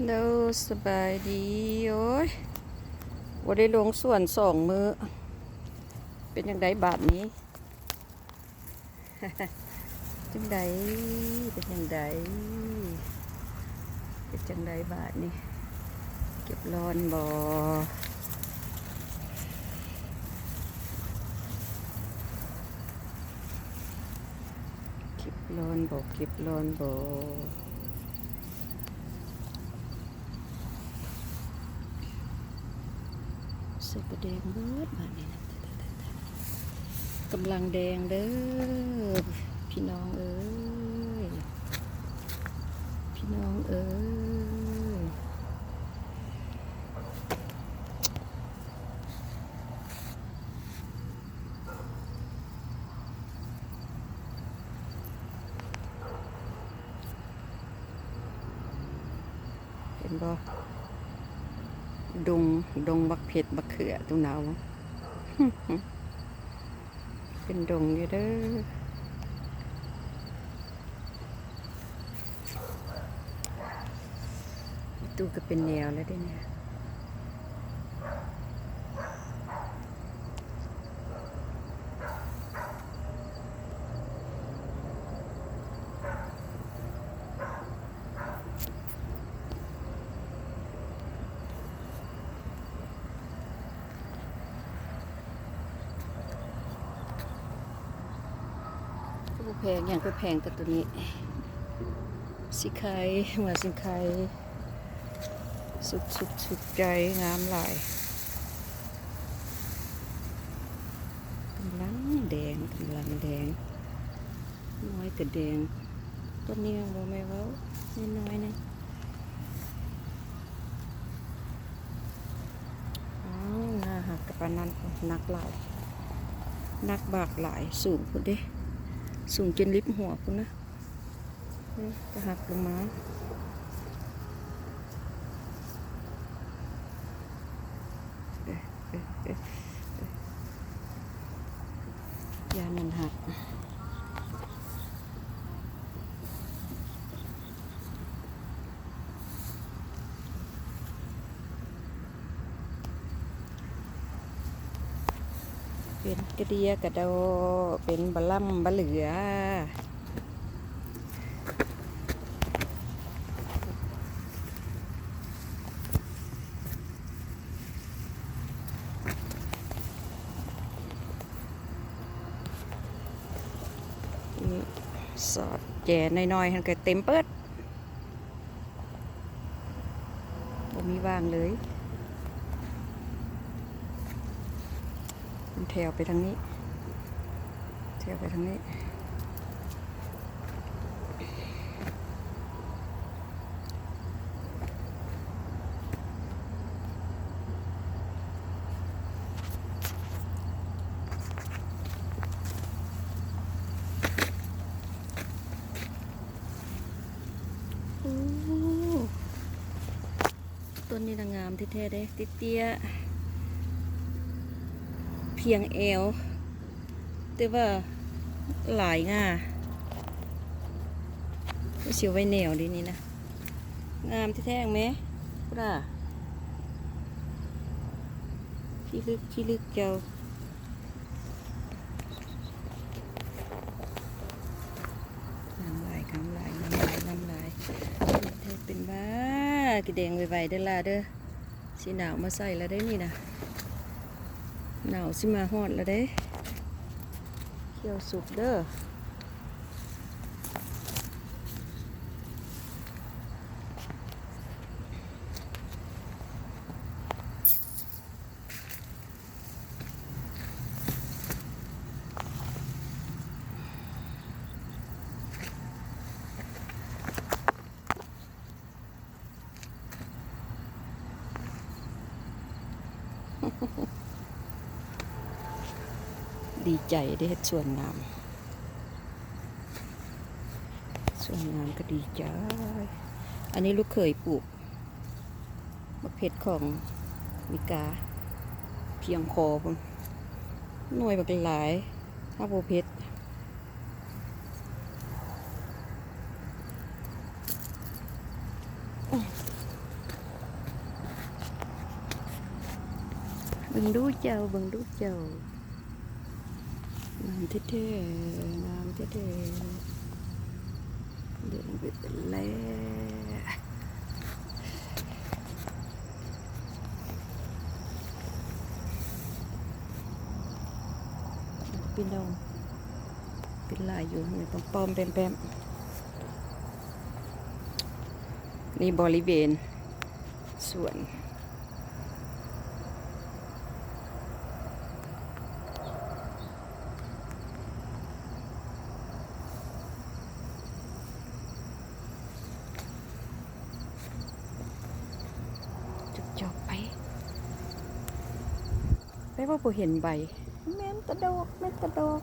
ໂດ ສະບາຍດີ. ໂອ້ຍ ບໍ່ໄດ້ລົງສວນສອງມື້ ເປັນຈັ່ງໃດບາດນີ້? ຈັ່ງໃດ? ເປັນຈັ່ງໃດ? ເປັນຈັ່ງໃດບາດນີ້? ເກັບລ້ອນບໍ່? ເກັບລ້ອນບໍ່? ເກັບລ້ອນບໍ່? ໃສ່ປາແດງເບິດບາດນີ້ນະ ກຳລັງແດງເດີ້ ພີ່ນ້ອງເອີຍ ພີ່ນ້ອງເອີຍ. ເຫັນບໍ່? ດົງ ດົງບັກເຜັດບັກເຂືອ ຕຸນາວ ເປັນດົງຢູ່ເດີ້. ຕູ້ກໍເປັນແນວແລ້ວເດ້ນີ້. ຄືບໍ່ແພງຫຍັງ ຄືແພງແຕ່ໂຕນີ້ ຊິໄຄ ເມື່ອຊິໄຄ ສຸດ ສຸດ ສຸດໃຈ ງາມຫຼາຍ ກຳລັງແດງ ກຳລັງແດງ ນ້ອຍກໍແດງ ຕົ້ນນີ້ຍັງບໍ່ແມ່ນເວົ້າ ນ້ອຍໆ ນີ້. ອ້າວ ໜ້າຮັກກະປານນັ້ນ ໜັກຫຼາຍ ໜັກບາກຫຼາຍ ສູງພຸ້ນເດ້ ສູງຈົນລິບຫົວພຸ້ນນະ ກະຫັກລົງມາ ເອີ ເອີ ເອີ ຢ້ານມັນຫັກ. ເປັນກະເດຍກະດໍ ເປັນບະລ່ຳບະເຫຼືອ. ນີ້ ສອດແຈໜ້ອຍໆ ຫັ້ນກໍເຕັມເປີດ ບໍ່ມີວ່າງເລີຍ ມັນແຖວໄປທາງນີ້ ແຖວໄປທາງນີ້. ໂອ້ ຕົ້ນນີ້ນະງາມແທ້ໆເດ້ ເຕ້ຍໆ ພຽງແອວ ແຕ່ວ່າຫຼາຍງ່າ ຊິເອົາໄວ້ແນວເດນີ້ນະ ງາມແທ້ໆແມະ ພຸ້ນນະ ຂີ້ລຶກ ຂີ້ລຶກເຈົ້າ. ງາມຫຼາຍ ງາມຫຼາຍ ງາມຫຼາຍ ງາມຫຼາຍ ເຮັດໃຫ້ເປັນວ່າກະແດງໄວໆເດີ້ຫຼ້າເດີ້ ຊິໜາວມາໃສ່ແລ້ວເດ້ນີ້ນະ ໜາວຊິມາຮອດແລ້ວເດ້ ຂ້ຽວສຸກເດີ້. ດີໃຈໄດ້ເຮັດສວນງາມ ສວນງາມກໍດີໃຈ. ອັນນີ້ລູກເຂີຍປູກ ບັກເຜັດຂອງເມກາ ພຽງຄໍພຸ້ນ ໜ່ວຍບັກຫຼາຍ ຫາກບໍ່ເຜັດ. ເບິ່ງດູເຈົ້າ ເບິ່ງດູເຈົ້າ ງາມແທ້ໆ ງາມແທ້ໆ ເດີນໄປເປັນແລ້ ພີ່ນ້ອງ ເປັນຫຼາຍຢູ່ ແມ່ນປ້ອມໆແປມໆ ນີ້ບໍລິເວນ ສວນ ຈອບໆໄປ ແຕ່ວ່າບໍ່ເຫັນໃບ ແມ່ນແຕ່ດອກ ແມ່ນແຕ່ດອກ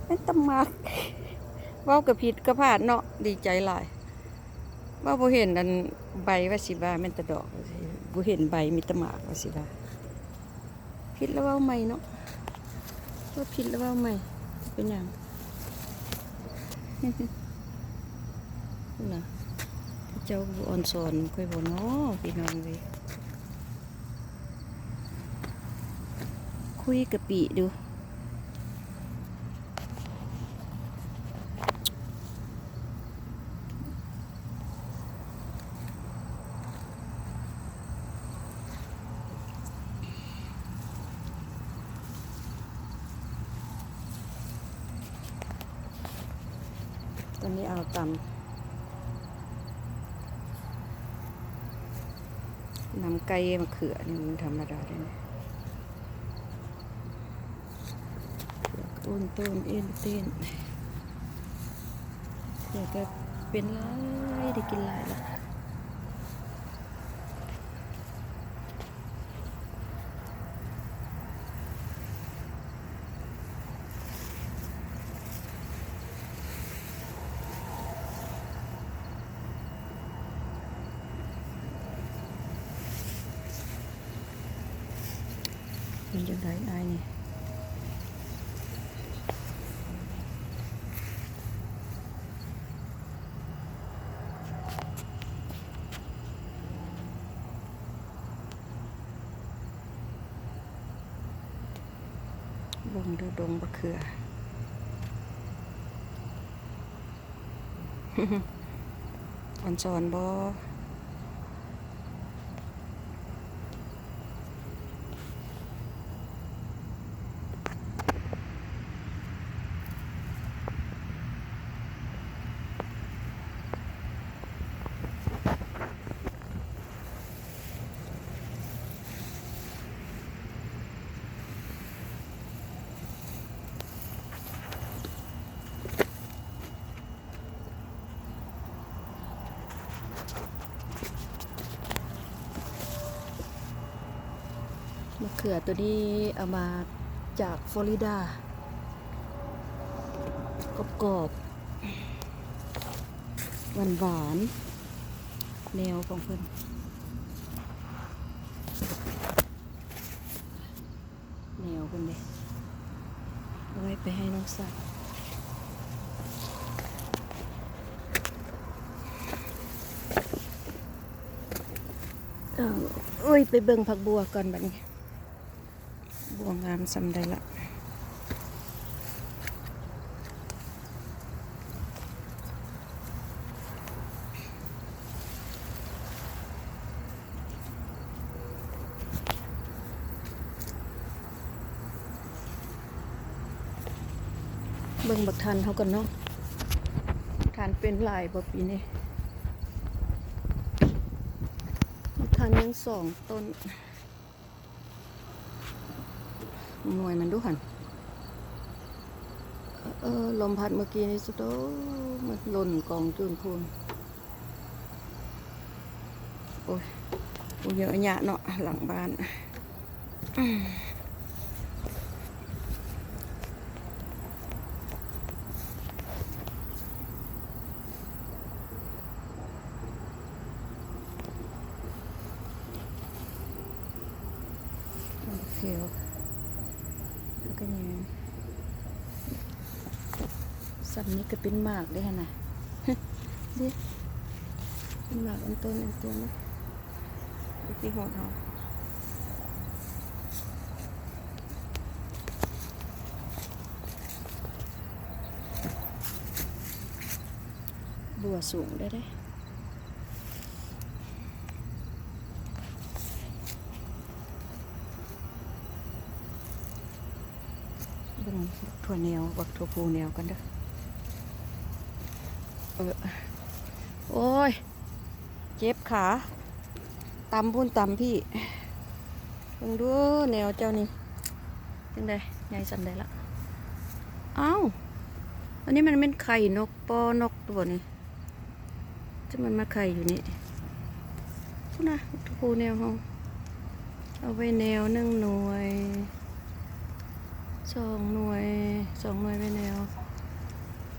ແມ່ນແຕ່ໝາກ ເວົ້າກໍຜິດກໍພາດເນາະ ດີໃຈຫຼາຍ. ວ່າບໍ່ເຫັນອັນໃບວ່າຊິວ່າແມ່ນແຕ່ດອກ ບໍ່ເຫັນໃບມີແຕ່ໝາກວ່າຊິວ່າ ຜິດແລ້ວເວົ້າໃໝ່ເນາະ ເວົ້າຜິດແລ້ວເວົ້າໃໝ່ ເປັນຫຍັງ ພຸ້ນນະ ເຈົ້າກໍບໍ່ອ່ອນສອນຂ້ອຍບໍ່ເນາະ ພີ່ນ້ອງເອີຍ. ຄຸຍກະປິດູ ຕອນນີ້ເອົາຕຳ ນຳໄກ່ມາເຂືອນີ້ມັນທຳມະດາເດ້ ເຂືອໂອນໂຕນເອັນເຕັ້ນ ເຂືອກໍເປັນຫຼາຍ ໄດ້ກິນຫຼາຍລະ. ເປັນຈັ່ງໃດອ້າຍນີ້? ເບິ່ງດູດົງບັກເຂືອ ອ່ອນສອນບໍ່? ມະເຂືອໂຕນີ້ເອົາມາຈາກຟລໍຣິດາ ກອບໆ ຫວານໆ ແນວຂອງເພິ່ນ. ແນວເພິ່ນເດ້ ເອົາໄວ້ໄປໃຫ້ນ້ອງສາວ ເອີ ໂອ້ຍ ໄປເບິ່ງຜັກບົ່ວກ່ອນບັດນີ້ ບົ່ວງາມສ່ຳໃດລະ. ເບິ່ງບັກທັນເຮົາກ່ອນເນາະ ທັນເປັນຫຼາຍບໍ່ປີນີ້? ບັກທັນຍັງສອງຕົ້ນ. ໜ່ວຍມັນດູຫັ້ນ ເອີ ລົມພັດເມື່ອກີ້ນີ້ ສຸດໂຕ ມັນຫຼົ່ນກອງຈູນພຸ້ນ. ໂອ້ຍ ອຸເຍະອະຍະເນາະ ຫຼັງບ້ານ. ເຂຽວ ແລ້ວກໍແຍງ ສ່ຳນີ້ກໍເປັນໝາກເດ້ຫັ້ນນະ ເດ້ ເປັນໝາກອັນຕົ້ນອັນຕົ້ນເນາະ ໄປທີ່ຮອດເຮົາ. ສູງເດີ້ ເບິ່ງບັກຖົ່ວແນວ ບັກຖົ່ວພູແນວກ່ອນເດີ້. ເອີ ໂອ້ຍ ເຈັບຂາ ຕຳພຸ້ນຕຳພີ້. ເບິ່ງດູແນວເຈົ້ານີ້ ຈັ່ງໃດ ໃຫຍ່ສ່ຳໃດລະ? ອ້າວ ອັນນີ້ມັນແມ່ນໄຂ່ນົກ ປໍນົກຕົວນີ້ ຈັ່ງມັນມາໄຂ່ຢູ່ນີ້. ພຸ້ນນະ ທຸກຜູ້ແນວເຮົາ ເອົາໄວ້ແນວໜຶ່ງໜ່ວຍ ສອງໜ່ວຍ ສອງໜ່ວຍໄວ້ແນວ.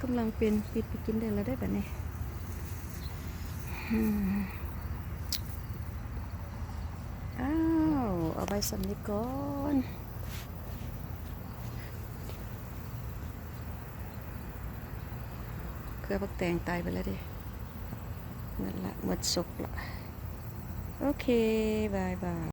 ກຳລັງເປັນ ປິດໄປກິນໄດ້ແລ້ວເດ້ບັດນີ້. ອືມ ອ້າວ ເອົາໄວ້ສ່ຳນີ້ກ່ອນ. ເຄືອບັກແຕງຕາຍໄປແລ້ວເດ້. ໝົດລະ ໝົດສົກລະ. ໂອເຄ ບາຍບາຍ.